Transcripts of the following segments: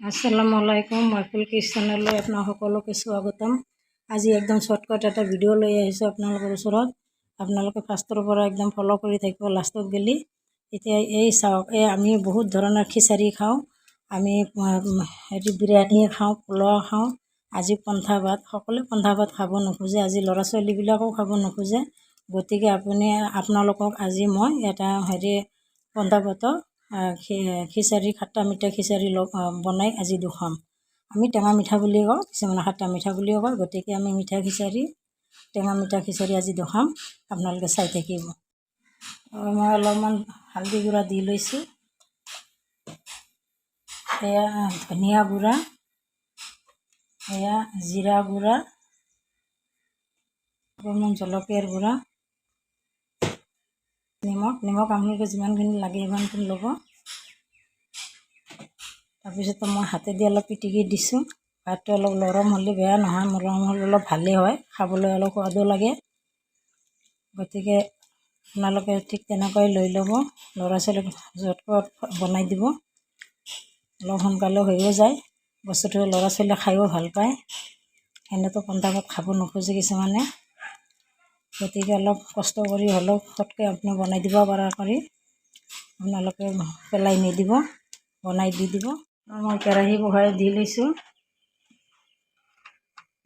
আসসালামু আলাইকুম, মই কিচেনলৈ আপোনাক সকলোকে স্বাগতম। আজি একদম শ্বৰ্টকাট এটা ভিডিঅ' লৈ আহিছোঁ আপোনালোকৰ ওচৰত। আপোনালোকে ফাৰ্ষ্টৰ পৰা একদম ফ'ল' কৰি থাকিব লাষ্টত গ'লে। এতিয়া এই চাওক, এই আমি বহুত ধৰণৰ খিচাৰি খাওঁ, আমি হেৰি বিৰিয়ানী খাওঁ, পোলাও খাওঁ। আজি পন্থা ভাত, সকলোৱে পন্থা ভাত খাব নোখোজে, আজি ল'ৰা ছোৱালীবিলাকেও খাব নোখোজে। গতিকে আপোনালোকক আজি মই এটা হেৰি পন্থা ভাতৰ খিচাৰি, খট্টা মিঠা খিচাৰি বনাই আজি দেখুৱাম। আমি টেঙা মিঠা বুলি কওঁ, কিছুমানে খট্টা মিঠা বুলিও কয়। গতিকে আমি মিঠা খিচাৰি, টেঙা মিঠা খিচাৰি আজি দেখুৱাম, আপোনালোকে চাই থাকিব। মই অলপমান হালধি গুড়া দি লৈছোঁ। এয়া ধনিয়া গুড়া, এয়া জিৰা গুড়া, অকণমান জলকীয়াৰ গুড়া, নিমখ। নিমখ আপোনালোকে যিমানখিনি লাগে সিমানখিনি ল'ব। তাৰপিছত মই হাতেদি অলপ পিটিকি দিছোঁ। ভাতটো অলপ নৰম হ'লে বেয়া নহয়, নৰম হ'লে অলপ ভালেই হয়, খাবলৈ অলপ সোৱাদো লাগে। গতিকে আপোনালোকে ঠিক তেনেকৈ লৈ ল'ব, ল'ৰা ছোৱালীক ঝটপট বনাই দিব, অলপ সোনকালে হৈও যায় বস্তুটো, ল'ৰা ছোৱালীয়ে খায়ো ভাল পায়। এনেইতো পন্থা ভাত খাব নোখোজে কিছুমানে, গতিকে অলপ কষ্ট কৰি হ'লেও ফটকৈ আপুনি বনাই দিব পৰা কৰি আপোনালোকে পেলাই নিদিব, বনাই দি দিব। মই কেৰাহী বহাই দি লৈছোঁ।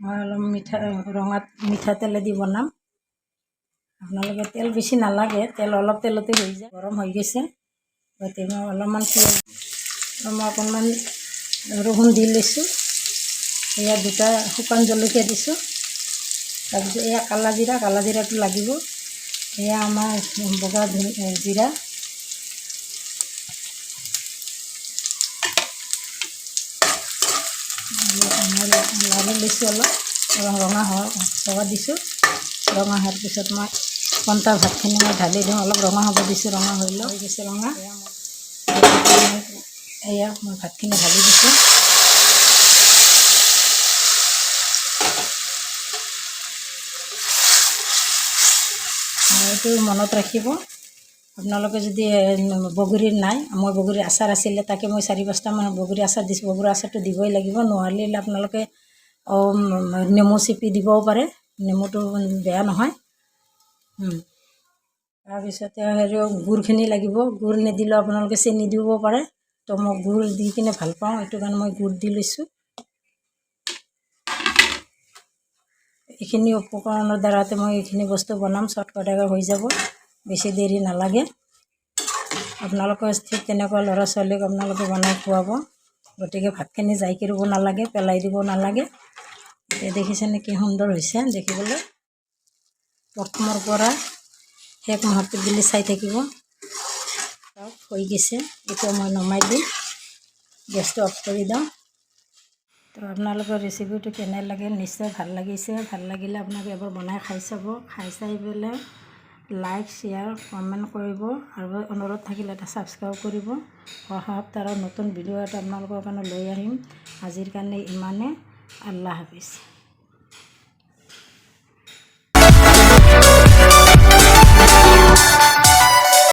মই অলপ মিঠা ৰঙাত মিঠাতেলেদি বনাম। আপোনালোকে তেল বেছি নালাগে, তেল অলপ তেলতে হৈ যায়। গৰম হৈ গৈছে, গতিকে মই অলপমান পিঁয়াজ, মই অকণমান ৰহুন দি লৈছোঁ। এয়া দুটা শুকান জলকীয়া দিছোঁ। তাৰপিছত এয়া কালা জিৰা, কালা জিৰাটো লাগিব। এয়া আমাৰ বগা জিৰা। লাৰি লৈছোঁ, অলপ ৰঙা হোৱা দিছোঁ। ৰঙা হোৱাৰ পিছত মই পন্তা ভাতখিনি মই ঢালি দিওঁ। অলপ ৰঙা হ'ব দিছোঁ, ৰঙা হৈ লওক। হৈ গৈছে ৰঙা। এয়া মই ভাতখিনি ঢালি দিছোঁ। এইটো মনত ৰাখিব, আপোনালোকে যদি বগৰীৰ নাই, মই বগৰীৰ আচাৰ আছিলে, তাকে মই 4-5টামান বগৰী আচাৰ দিছোঁ। বগৰীৰ আচাৰটো দিবই লাগিব, নোৱাৰিলে আপোনালোকে নেমু চেপি দিবও পাৰে, নেমুটো বেয়া নহয়। তাৰপিছতে হেৰি গুড়খিনি লাগিব। গুড় নিদিলেও আপোনালোকে চেনি দিব পাৰে। তো মই গুড় দি কিনে ভাল পাওঁ, সেইটো কাৰণে মই গুড় দি লৈছোঁ। এইখিনি উপকৰণৰ দ্বাৰাতে মই এইখিনি বস্তু বনাম, চটকটাকৈ হৈ যাব, বেছি দেৰি নালাগে। আপোনালোকে ঠিক তেনেকুৱা ল'ৰা ছোৱালীক আপোনালোকে বনাই খুৱাব। গতিকে ভাতখিনি যাই কৰিব নালাগে, পেলাই দিব নালাগে। এতিয়া দেখিছেনে কি সুন্দৰ হৈছে দেখিবলৈ? প্ৰথমৰ পৰা শেষ মুহূৰ্তত বুলি চাই থাকিব। হৈ গৈছে, এতিয়া মই নমাই দিম, গেছটো অফ কৰি দিওঁ। তো আপোনালোকৰ ৰেচিপিটো কেনে লাগিল? নিশ্চয় ভাল লাগিছে। ভাল লাগিলে আপোনালোকে এবাৰ বনাই খাই চাব। খাই চাই পেলাই লাইক, শ্বেয়াৰ, কমেণ্ট কৰিব আৰু অনুৰোধ থাকিলে এটা ছাবস্ক্ৰাইব কৰিব। অহা সপ্তাহত নতুন ভিডিঅ' এটা আপোনালোকৰ কাৰণে লৈ আহিম। আজিৰ কাৰণে ইমানে। আল্লাহ হাফিজ।